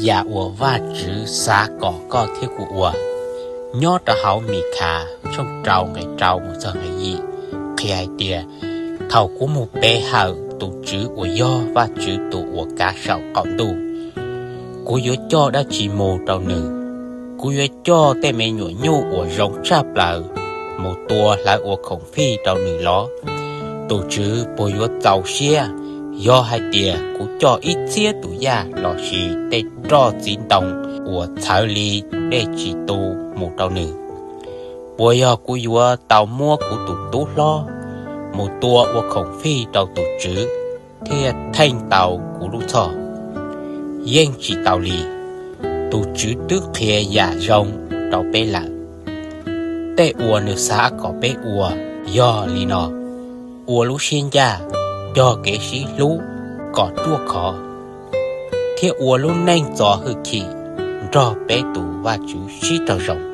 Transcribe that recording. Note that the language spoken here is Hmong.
Yam uas Vajtswv xav kom koj thiab kuv ua. Nyob rau hauv Mikhaiyas tshooj rau nqe rau mus txog nqe yim qhia hais tias, thaum kuv mus pe hawm tus Tswv uas yog Vajtswv tus uas kav saum qaum ntuj, kuv yuav coj dab tsi mus rau nws? Kuv yuav coj tej me nyuam nyuj uas zoo tshaj plaws mus tua hlawv ua khoom fij rau nws los? Tus Tswv puas yuav txaus siab yog hais tias kuv coj ib txhiab tus yaj lossis tej roj txiv ntoo uas txhawv li dej tsis tu mus rau nws? Puas yog kuv yuav tau muab kuv tus tub hlob mus tua ua khoom fij rau tus Tswv thiaj theej tau kuv lub txhoj? Yeej tsis tau li. Tus Tswv twb qhia yam zoo rau peb lawm. Tej uas nws xav kom peb ua yog li no: ua lub siab ncaj, cog kev sib hlub kom ruaj khov, thiab ua lub neej txo hwj chim nrog peb tus Vajtswv sib raug zoo.